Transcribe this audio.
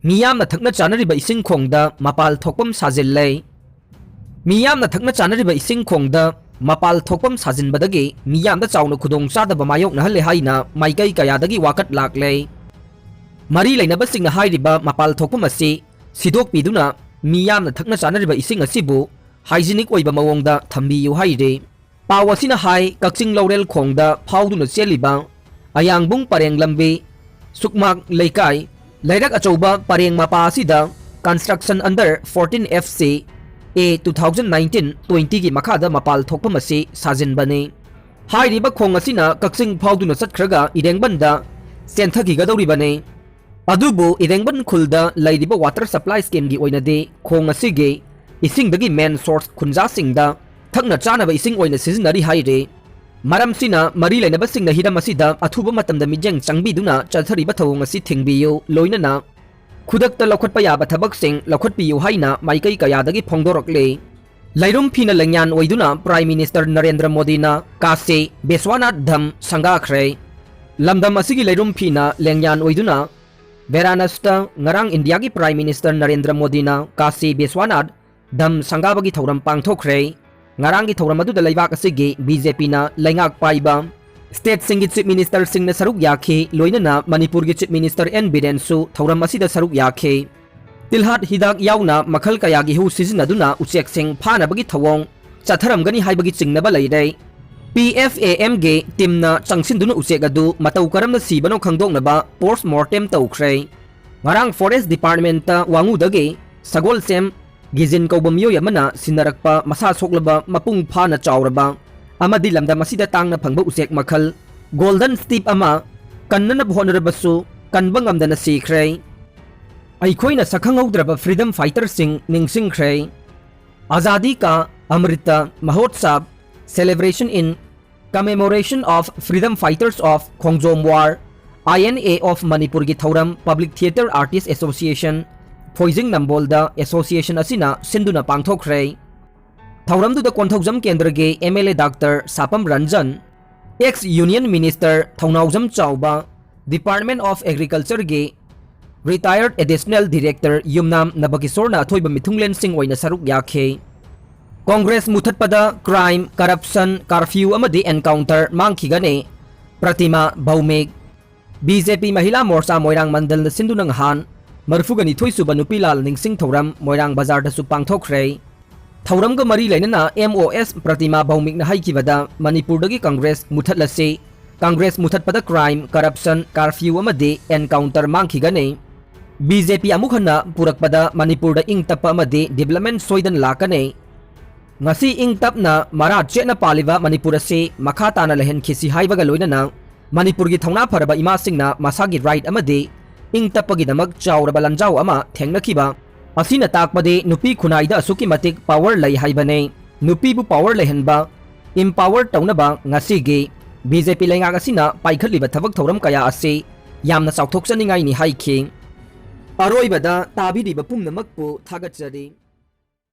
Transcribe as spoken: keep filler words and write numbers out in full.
ꯃꯤꯌꯥꯝꯅ ꯊꯛꯅ ꯆꯥꯅꯔꯤꯕ ꯏꯁꯤꯡ ꯈꯣꯡꯗ ꯃꯄꯥꯜ ꯊꯣꯛꯐꯝ ꯁꯥꯖꯤꯜꯂꯦ꯫ ꯃꯤꯌꯥꯝꯅ ꯊꯛꯅ ꯆꯥꯅꯔꯤꯕ ꯏꯁꯤꯡ ꯈꯣꯡꯗ ꯃꯄꯥꯜ ꯊꯣꯛꯐꯝ ꯁꯥꯖꯤꯟꯕꯗꯒꯤ ꯃꯤꯌꯥꯝꯗ ꯆꯥꯎꯅ ꯈꯨꯗꯣꯡ ꯆꯥꯗꯕ ꯃꯥꯌꯣꯛꯅꯍꯜꯂꯦ ꯍꯥꯏꯅ ꯃꯥꯏꯀꯩ ꯀꯌꯥꯗꯒꯤ ꯋꯥꯀꯠ ꯂꯥꯛꯂꯦ꯫ ꯃꯔꯤ ꯂꯩꯅꯕꯁꯤꯡꯅ ꯍꯥꯏꯔꯤꯕ ꯃꯄꯥꯜ ꯊꯣꯛꯐꯝ ꯑꯁꯤ ꯁꯤꯗꯣꯛꯄꯤꯗꯨꯅ ꯃꯤꯌꯥꯝꯅ ꯊꯛꯅ ꯆꯥꯅꯔꯤꯕ ꯏꯁꯤꯡ ꯑꯁꯤꯕꯨ hygienic ꯑꯣꯏꯕ ꯃꯑꯣꯡꯗ ꯊꯝꯕꯤꯌꯨ ꯍꯥꯏꯔꯤ꯫ ꯄꯥꯎ ꯑꯁꯤꯅ ꯍꯥꯏ, ꯀꯛꯆꯤꯡ ꯂꯧꯔꯦꯜ ꯈꯣꯡꯗ ꯐꯥꯎꯗꯨꯅ ꯆꯦꯜꯂꯤꯕ ꯑꯌꯥꯡꯕꯨꯡ ꯄꯔꯦꯡ ꯂꯝꯕꯤ, ꯁꯨꯛꯃꯥꯛ ꯂꯩꯀꯥꯏ, ꯂꯩꯔꯛ ꯑꯆꯧꯕ ꯄꯔꯦꯡ ꯃꯄꯥ ꯑꯁꯤꯗ construction under fourteen F C A two thousand nineteen twenty ꯒꯤ ꯃꯈꯥꯗ ꯃꯄꯥꯜ ꯊꯣꯛꯐꯝ ꯑꯁꯤ ꯁꯥꯖꯤꯟꯕꯅꯤ꯫ ꯍꯥꯏꯔꯤꯕ ꯈꯣꯡ ꯑꯁꯤꯅ ꯀꯛꯆꯤꯡ ꯐꯥꯎꯗꯨꯅ ꯆꯠꯈ꯭ꯔꯒ ꯏꯔꯦꯡꯕꯟꯗ ꯆꯦꯟꯊꯈꯤꯒꯗꯧꯔꯤꯕꯅꯤ꯫ ꯑꯗꯨꯕꯨ ꯏꯔꯦꯡꯕꯟ ꯈꯨꯜꯗ ꯂꯩꯔꯤꯕ water supply scheme ꯒꯤ ꯑꯣꯏꯅꯗꯤ ꯈꯣꯡ ꯑꯁꯤꯒꯤ ꯏꯁꯤꯡꯗꯒꯤ main source ꯈꯨꯟꯖꯥꯁꯤꯡꯗ ꯊꯛꯅ ꯆꯥꯅꯕ ꯏꯁꯤꯡ ꯑꯣꯏꯅ ꯁꯤꯖꯤꯟꯅꯔꯤ ꯍꯥꯏꯔꯤ꯫ ꯃꯔꯝꯁꯤꯅ ꯃꯔꯤ ꯂꯩꯅꯕꯁꯤꯡꯅ ꯍꯤꯔꯝ ꯑꯁꯤꯗ ꯑꯊꯨꯕ ꯃꯇꯝꯗ ꯃꯤꯠꯌꯦꯡ ꯆꯪꯕꯤꯗꯨꯅ ꯆꯠꯊꯔꯤꯕ ꯊꯧꯑꯣꯡ ꯑꯁꯤ ꯊꯤꯡꯕꯤꯌꯨ, ꯂꯣꯏꯅꯅ ꯈꯨꯗꯛꯇ ꯂꯧꯈꯠꯄ ꯌꯥꯕ ꯊꯕꯛꯁꯤꯡ ꯂꯧꯈꯠꯄꯤꯌꯨ ꯍꯥꯏꯅ ꯃꯥꯏꯀꯩ ꯀꯌꯥꯗꯒꯤ ꯐꯣꯡꯗꯣꯔꯛꯂꯤ꯫ ꯂꯩꯔꯨꯝ ꯐꯤꯅ ꯂꯦꯡꯌꯥꯟ ꯑꯣꯏꯗꯨꯅ Prime Minister ꯅꯔꯦꯟꯗ꯭ꯔ ꯃꯣꯗꯤꯅ ꯀꯥꯁꯤ ꯕꯤꯁ꯭ꯋꯥꯅꯥꯊ ꯙꯝ ꯁꯪꯒꯥꯈ꯭ꯔꯦ꯫ ꯂꯝꯗꯝ ꯑꯁꯤꯒꯤ ꯂꯩꯔꯨꯝ ꯐꯤꯅ ꯂꯦꯡꯌꯥꯟ ꯑꯣꯏꯗꯨꯅ ꯚꯦꯔꯥꯅꯁꯇ ꯉꯔꯥꯡ ꯏꯟꯗꯤꯌꯥꯒꯤ Prime Minister ꯅꯔꯦꯟꯗ꯭ꯔ ꯃꯣꯗꯤꯅ ꯀꯥꯁꯤ ꯕꯤꯁ꯭ꯋꯥꯅꯥꯊ ꯙꯝ ꯁꯪꯒꯥꯕꯒꯤ ꯊꯧꯔꯝ ꯄꯥꯡꯊꯣꯛꯈ꯭ꯔꯦ꯫ ꯉꯔꯥꯡꯒꯤ ꯊꯧꯔꯝ ꯑꯗꯨꯗ ꯂꯩꯕꯥꯛ ꯑꯁꯤꯒꯤ BJP ꯅ ꯂꯩꯉꯥꯛ ꯄꯥꯏꯕ stateꯁꯤꯡꯒꯤ Chief Ministerꯁꯤꯡꯅ ꯁꯔꯨꯛ ꯌꯥꯈꯤ, ꯂꯣꯏꯅꯅ ꯃꯅꯤꯄꯨꯔꯒꯤ Chief Minister ꯑꯦꯟ ꯕꯤꯔꯦꯟꯁꯨ ꯊꯧꯔꯝ ꯑꯁꯤꯗ ꯁꯔꯨꯛ ꯌꯥꯈꯤ꯫ ꯇꯤꯜꯍꯥꯠ ꯍꯤꯗꯥꯛ ꯌꯥꯎꯅ ꯃꯈꯜ ꯀꯌꯥꯒꯤ ꯍꯨ ꯁꯤꯖꯤꯟꯅꯗꯨꯅ ꯎꯆꯦꯛꯁꯤꯡ ꯐꯥꯅꯕꯒꯤ ꯊꯧꯑꯣꯡ ꯆꯠꯊꯔꯝꯒꯅꯤ ꯍꯥꯏꯕꯒꯤ ꯆꯤꯡꯅꯕ ꯂꯩꯔꯦ꯫ PFAM ꯒꯤ team ꯅ ꯆꯪꯁꯤꯟꯗꯨꯅ ꯎꯆꯦꯛ ꯑꯗꯨ ꯃꯇꯧ ꯀꯔꯝꯅ ꯁꯤꯕꯅꯣ ꯈꯪꯗꯣꯛꯅꯕ post mortem ꯇꯧꯈ꯭ꯔꯦ꯫ ꯉꯔꯥꯡ Forest Department ꯇ ꯋꯥꯉꯨꯗꯒꯤ ꯁꯒꯣꯜꯁꯦꯝ ꯒꯤꯖꯤꯟ ꯀꯧꯕ ꯃꯤꯑꯣꯏ ꯑꯃꯅ ꯁꯤꯟꯅꯔꯛꯄ ꯃꯁꯥ ꯁꯣꯛꯂꯕ ꯃꯄꯨꯡ ꯐꯥꯅ ꯆꯥꯎꯔꯕ ꯑꯃꯗꯤ ꯂꯝꯗꯝ ꯑꯁꯤꯗ ꯇꯥꯡꯅ ꯐꯪꯕ ꯎꯆꯦꯛ ꯃꯈꯜ Golden Snipe ꯑꯃ ꯀꯟꯅꯅꯕ ꯍꯣꯠꯅꯔꯕꯁꯨ ꯀꯟꯕ ꯉꯝꯗꯅ ꯁꯤꯈ꯭ꯔꯦ꯫ ꯑꯩꯈꯣꯏꯅ ꯁꯛꯈꯪꯍꯧꯗ꯭ꯔꯕ freedom fighterꯁꯤꯡ ꯅꯤꯡꯁꯤꯡꯈ꯭ꯔꯦ꯫ Azadi Ka Amrita Mahotsav, celebration in commemoration of freedom fighters of Khongjom War, I N A of ꯃꯅꯤꯄꯨꯔꯒꯤ ꯊꯧꯔꯝ Public Theatre Artist Association, ꯐꯣꯏꯖꯤꯡ ꯅꯝꯕꯣꯜꯗ association ꯑꯁꯤꯅ ꯁꯤꯟꯗꯨꯅ ꯄꯥꯡꯊꯣꯛꯈ꯭ꯔꯦ꯫ ꯊꯧꯔꯝꯗꯨꯗ ꯀꯣꯟꯊꯧꯖꯝ ꯀꯦꯟꯗ꯭ꯔꯒꯤ MLA Doctor ꯁꯥꯄꯝ Ranjan, ex Union Minister ꯊꯧꯅꯥꯎꯖꯝ ꯆꯥꯎꯕ, Department of Agriculture ꯒꯤ Retired Additional Director ꯌꯨꯝꯅꯥꯝ ꯅꯕꯀꯤꯁꯣꯔꯅ ꯑꯊꯣꯏꯕ ꯃꯤꯊꯨꯡꯂꯦꯟꯁꯤꯡ ꯑꯣꯏꯅ ꯁꯔꯨꯛ ꯌꯥꯈꯤ꯫ ꯀꯣꯡꯒ꯭ꯔꯦꯁ ꯃꯨꯊꯠꯄꯗ crime, corruption, curfew ꯑꯃꯗꯤ encounter ꯃꯥꯡꯈꯤꯒꯅꯤ꯫ ꯄ꯭ꯔꯇꯤꯃꯥ ꯚꯧꯃꯤꯛ꯫ ꯕꯤ ꯖꯦ ꯄꯤ ꯃꯍꯤꯂꯥ ꯃꯣꯔꯆꯥ ꯃꯣꯏꯔꯥꯡ ꯃꯟꯗꯜꯅ ꯁꯤꯟꯗꯨꯅ ꯅꯍꯥꯟ ꯃꯔꯤꯐꯨꯒ ꯅꯤꯊꯣꯏ ꯁꯨꯕ ꯅꯨꯄꯤ ꯂꯥꯜ ꯅꯤꯡꯁꯤꯡ ꯊꯧꯔꯝ ꯃꯣꯏꯔꯥꯡ ꯕꯖꯥꯔꯗꯁꯨ ꯄꯥꯡꯊꯣꯛꯈ꯭ꯔꯦ꯫ ꯊꯧꯔꯝꯒ ꯃꯔꯤ ꯂꯩꯅꯅ ꯑꯦꯝ ꯑꯣ ꯑꯦꯁ ꯄ꯭ꯔꯇꯤꯃꯥ ꯚꯧꯃꯤꯛꯅ ꯍꯥꯏꯈꯤꯕꯗ, ꯃꯅꯤꯄꯨꯔꯗꯒꯤ ꯀꯪꯒ꯭ꯔꯦꯁ ꯃꯨꯊꯠꯂꯁꯤ, ꯀꯪꯒ꯭ꯔꯦꯁ ꯃꯨꯊꯠꯄꯗ crime, corruption, curfew ꯑꯃꯗꯤ encounter ꯃꯥꯡꯈꯤꯒꯅꯤ꯫ ꯕꯤ ꯖꯦ ꯄꯤ ꯑꯃꯨꯛ ꯍꯟꯅ ꯄꯨꯔꯛꯄꯗ ꯃꯅꯤꯄꯨꯔꯗ ꯏꯪ ꯇꯞꯄ ꯑꯃꯗꯤ development ꯁꯣꯏꯗꯅ ꯂꯥꯛꯀꯅꯤ꯫ ꯉꯁꯤ ꯏꯪ ꯇꯞꯅ ꯃꯔꯥ ꯆꯦꯠꯅ ꯄꯥꯜꯂꯤꯕ ꯃꯅꯤꯄꯨꯔ ꯑꯁꯤ ꯃꯈꯥ ꯇꯥꯅ ꯂꯩꯍꯟꯈꯤꯁꯤ ꯍꯥꯏꯕꯒ ꯂꯣꯏꯅꯅ ꯃꯅꯤꯄꯨꯔꯒꯤ ꯊꯧꯅꯥ ꯐꯔꯕ ꯏꯃꯥꯁꯤꯡꯅ ꯃꯁꯥꯒꯤ right ꯑꯃꯗꯤ ꯏꯪ ꯇꯞꯄꯒꯤꯗꯃꯛ ꯆꯥꯎꯔꯕ ꯂꯥꯟꯖꯥꯎ ꯑꯃ ꯊꯦꯡꯅꯈꯤꯕ ꯑꯁꯤꯅ ꯇꯥꯛꯄꯗꯤ ꯅꯨꯄꯤ ꯈꯨꯟꯅꯥꯏꯗ ꯑꯁꯨꯛꯀꯤ ꯃꯇꯤꯛ power ꯂꯩ ꯍꯥꯏꯕꯅꯤ꯫ ꯅꯨꯄꯤꯕꯨ power ꯂꯩꯍꯟꯕ, empower ꯇꯧꯅꯕ ꯉꯁꯤꯒꯤ ꯕꯤ ꯖꯦ ꯄꯤ ꯂꯩꯉꯥꯛ ꯑꯁꯤꯅ ꯄꯥꯏꯈꯠꯂꯤꯕ ꯊꯕꯛ ꯊꯧꯔꯝ ꯀꯌꯥ ꯑꯁꯤ ꯌꯥꯝꯅ ꯆꯥꯎꯊꯣꯛꯆꯅꯤꯡꯉꯥꯏꯅꯤ ꯍꯥꯏꯈꯤ꯫ ꯑꯔꯣꯏꯕꯗ ꯇꯥꯕꯤꯔꯤꯕ ꯄꯨꯝꯅꯃꯛꯄꯨ ꯊꯥꯒꯠꯆꯔꯤ꯫